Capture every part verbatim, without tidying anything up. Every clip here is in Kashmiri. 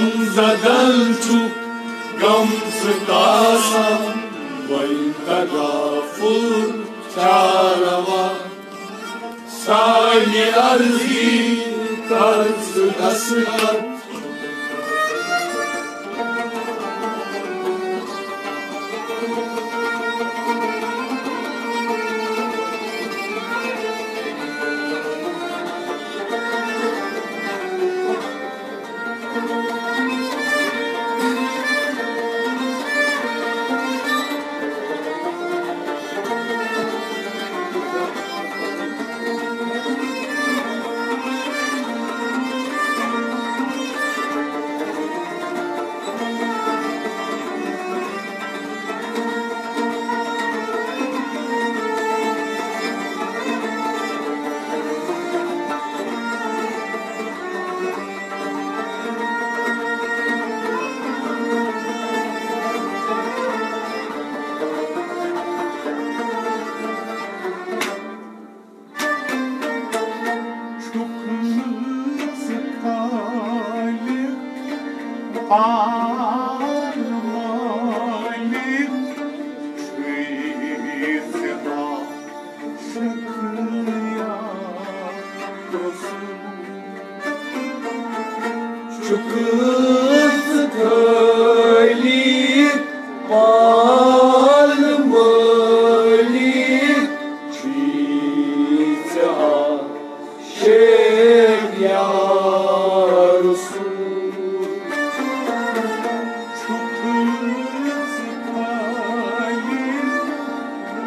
زدن چھُ غم ژٕ کاسان، وۄنۍ تغافل چھا روا؟ سانہِ عرضی کر ژٕ دستخط۔ چھُکھ نہٕ ژٕ خالق پالہٕ مٲلِک، چھُے ژےٚ عاشق یا رسول۔ چھُکھ ژٕ خالق پالہٕ مٲلِک، چھُے ژےٚ عاشق یا رسول۔ چھُکھ ژٕ خالق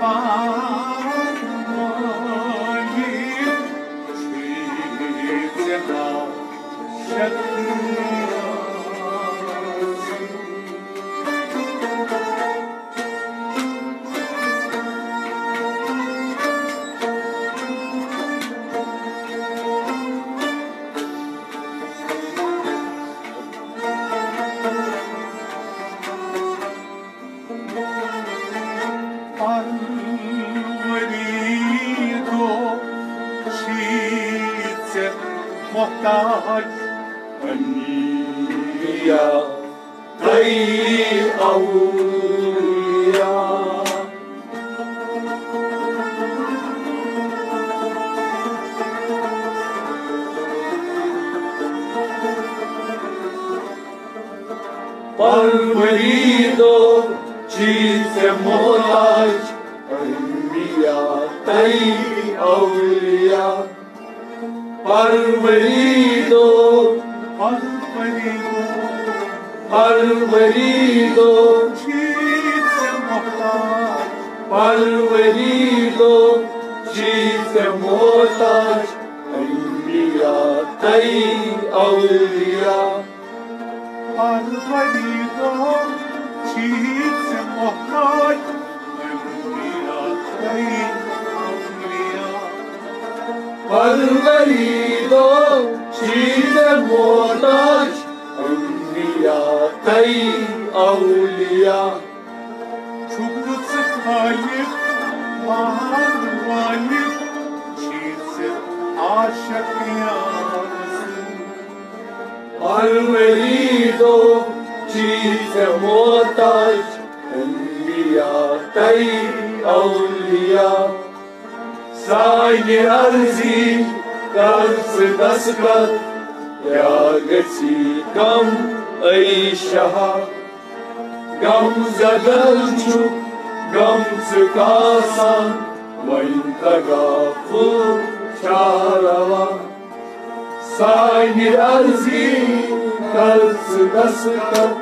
پالہٕ مٲلِک، چھُے ژےٚ عاشق یا رسول۔ پروریدو، چھی ژےٚ محتاج انبیاء۔ اے اولیاء۔ پروریدو، چھی ژےٚ محتاج انبیاء، اے اولیاء۔ پروریدو، پروریدو، پروریدو، چھی ژےٚ محتاج۔ پروریدو، چھی ژےٚ محتاج انبیاء، اے اولیاء۔ پروریدو، چھی ژےٚ محتاج انبیاء، اے اولیاء۔ پروریدو، چھی ژےٚ محتاج انبیاء، اے اولیاء۔ چھُکھ ژٕ خالق پالہٕ مٲلِک، چھی ژےٚ عاشق یا رسول۔ پروریدو، چھی ژےٚ محتاج انبیاء، اے اولیاء۔ سانہِ عرضی کر ژٕ دستخط، کیٛاہ گژھی کم اے شاہ؟ غم زدن چھُ غم ژٕ کاسان، وۄنۍ تغافل چھا روا؟ سانہِ عرضی کر ژٕ دستخط۔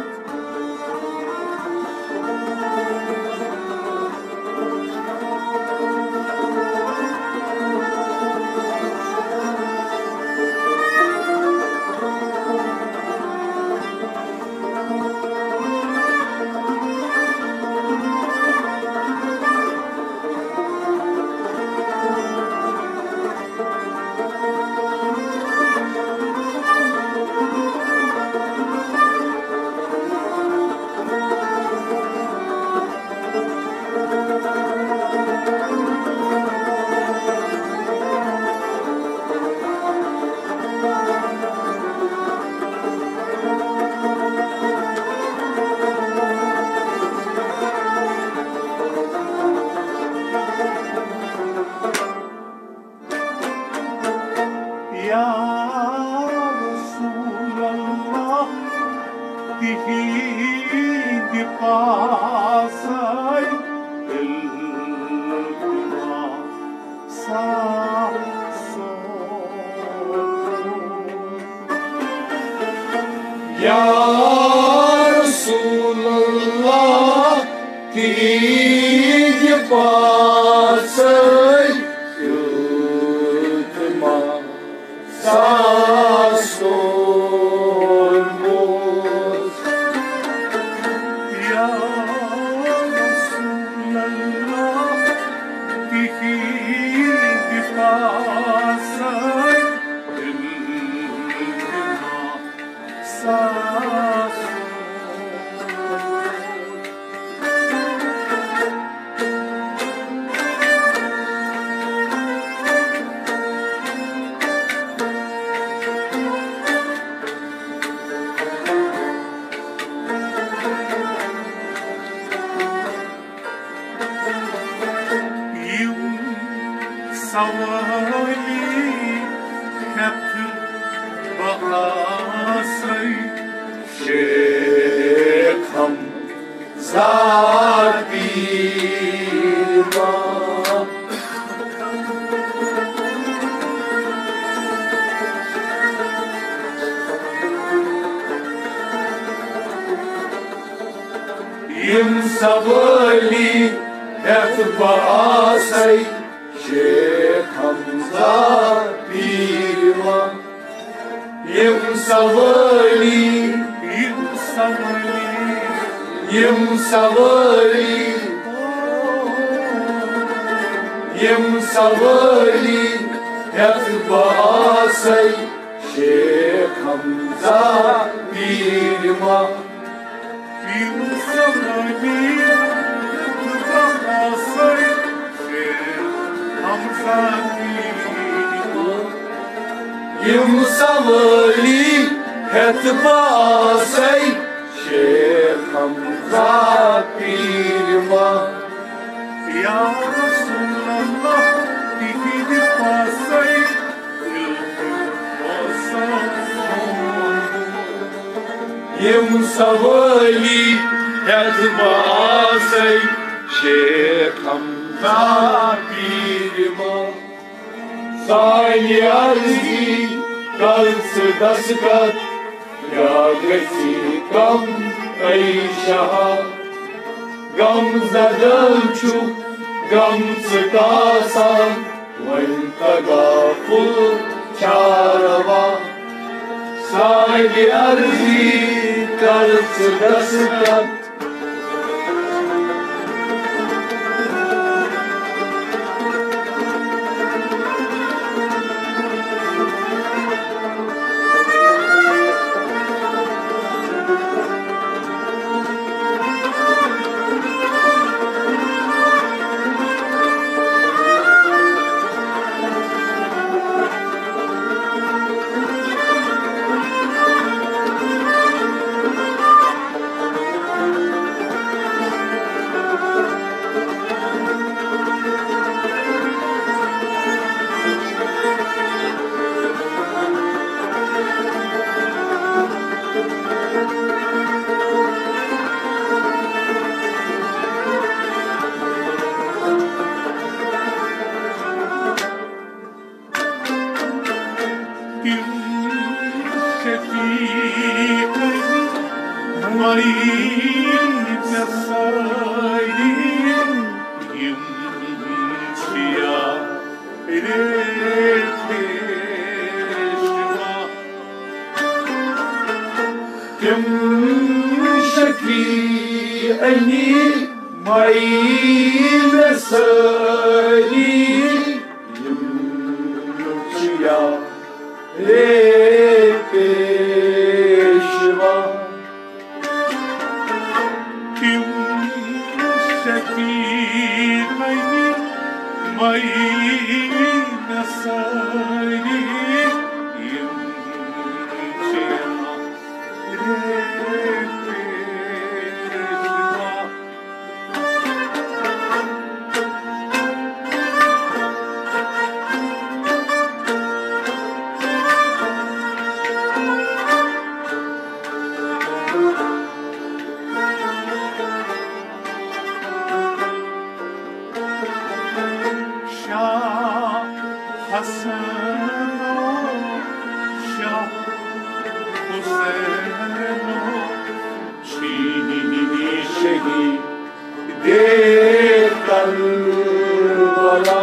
عیٖدِ پاسَے کیُتھ ما ساس کوٚرمُت۔ یا رسول اللہ، تِہِنٛدِ پاسَے دِل ما ساس۔ یِم سوٲلی ہٮ۪تھ بہٕ آسَے شیخ حمزہ پیٖر ما۔ یِم سوٲلی ہٮ۪تھ بہٕ آسَے شیخ حمزہ پیٖر ما۔ یِم سوٲلی، یِم سوٲلی، یِم سوٲلی، یِم سوٲلی ہٮ۪تھ بہٕ آسَے شیخ حمزہ پیٖر ما۔ یِم سوٲلی ہٮ۪تھ بہٕ آسَے شیخ حمزہ پیٖر ما۔ یِم سوٲلی ہٮ۪تھ بہٕ آسَے شیخ حمزہ پیٖر ما۔ یا رسول اللہ، تِہِنٛدِ پاسَے دِل اوسُم۔ یِم سوٲلی ہٮ۪تھ بہٕ آسَے شیخ حمزہ پیٖر ما۔ سانہِ عرضی کر ژٕ دستخط، یا گژھی کم اے شاہ۔ غم زدہ چھُ غم ژٕ کاسان، وۄنۍ تغافل چھا روا؟ سانہِ عرضی کر ژٕ دستخط۔ تِم شفیقن مایہِ مےٚ سٲری، یِم چھِ یارِ پیشوا۔ تِم شفیقن مایہِ مےٚ سٲری، یِم چھِ یارِ پیشوا۔ تِم شفیقن مایہِ مےٚ سٲری، یِم چھِ یارِ پیشوا۔ شاہ حسنو، شاہ حسینو، شہید کربلا۔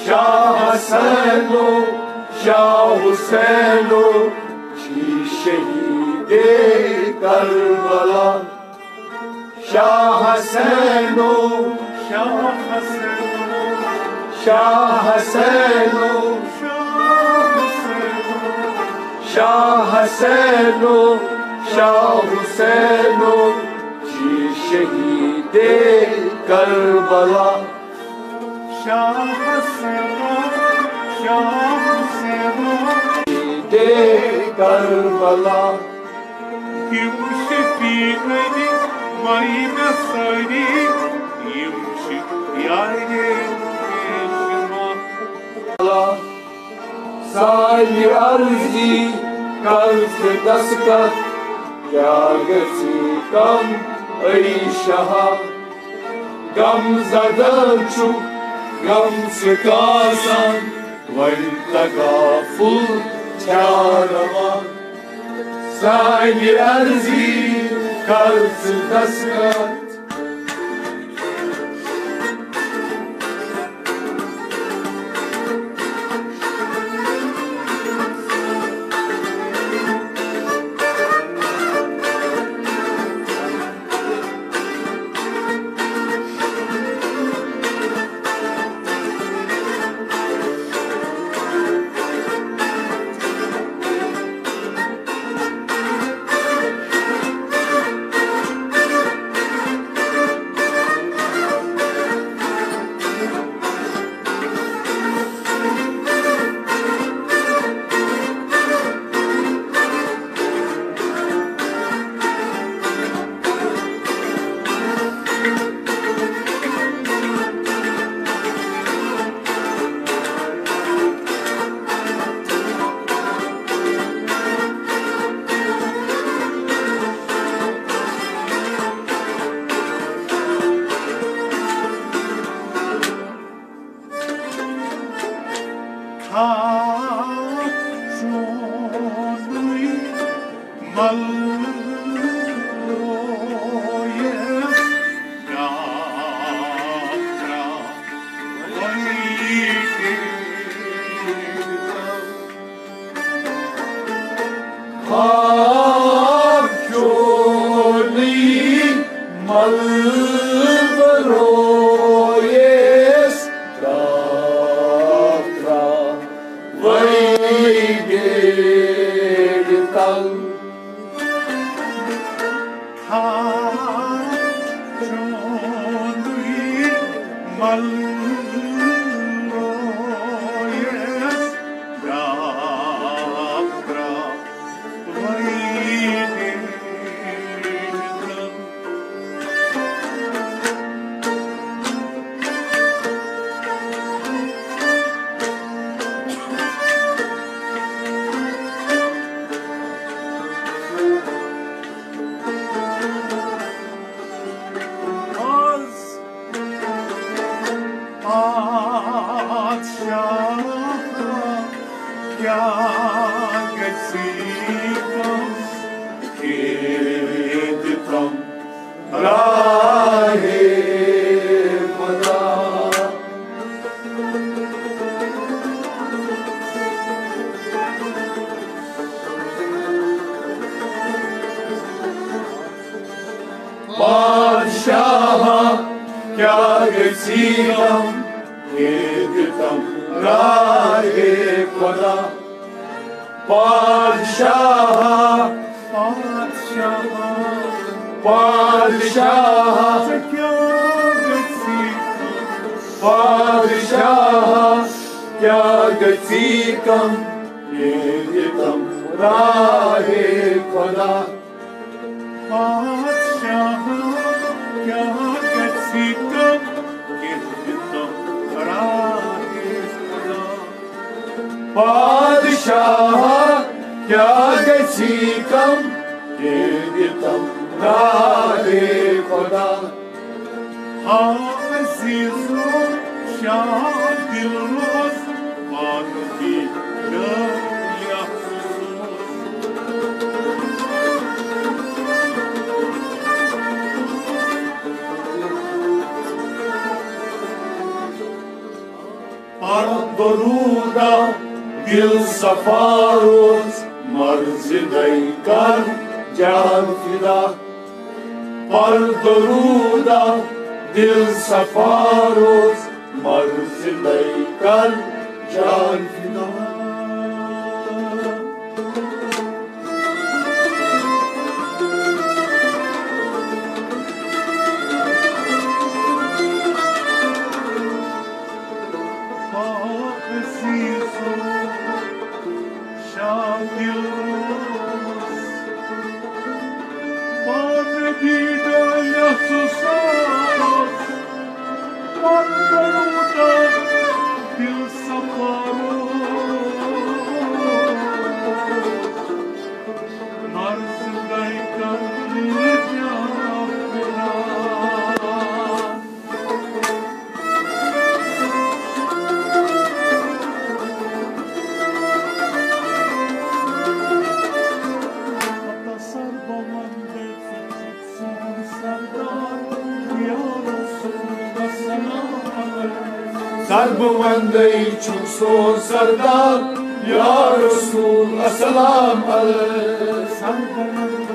شاہ حسینو، شاہ حسینو، چھی شہید کربلا۔ شاہ حسینو، شاہ حسینو، شاہ حسینو، شاہ حسینو، شاہ حسینو، شاہ حسینو، چھی شہید کربلا۔ شاہ حسینو، شاہ حسینو، شہید کربلا۔ یِم شفیع علی، ماے نصاری، یِم چھِ یارِ پیشوا۔ سانہِ عرضی کر ژٕ دستخط، کیٛاہ گژھی کم اے شاہ۔ غم زدہ چھُ غم سُہ کاسان، وۄنۍ تغافل چھا روا؟ سانہِ عرضی کر ژٕ دستخط۔ خاک چونُے ملویس ڈاکرا ویدیتا۔ خاک چونُے ملویس ڈاکرا ویدیتا۔ خاک چونُے ملویس ڈاکرا ویدیتا۔ آز پادشاہ کیٛاہ گژھی کم، کھیدِ تم راہِ خدا۔ بادشاہ کیٛاہ گژھی کم، کھیدِ تم راہِ خدا۔ بادشاہ، بادشاہ، بادشاہ، ژےٚ کیٛاہ گژھی کم؟ بادشاہ کیٛاہ گژھی کم، کھیدِ تم راہِ خدا۔ بادشاہ کیٛاہ گژھی کم، کھیدِ تم راہِ خدا۔ بادشاہ کیٛاہ گژھی کم، کھیدِ تم راہِ خدا۔ ہا عزیزو، شاہ دل روز، پاک دل صفا روز، مرضی دے کر جان فدا۔ پر درودہ، دل صفا روز، مرضی دے کر جان فدا۔ شاکر اوس، پانہٕ دی ڈٲلِتھ سُہ ساس، پتہٕ روٗدہ دِل صفا روز۔ مرضی دے کر جان فدا۔ سر بہٕ وندے چھُکھ سون سردار، یا رسول السلام علیک۔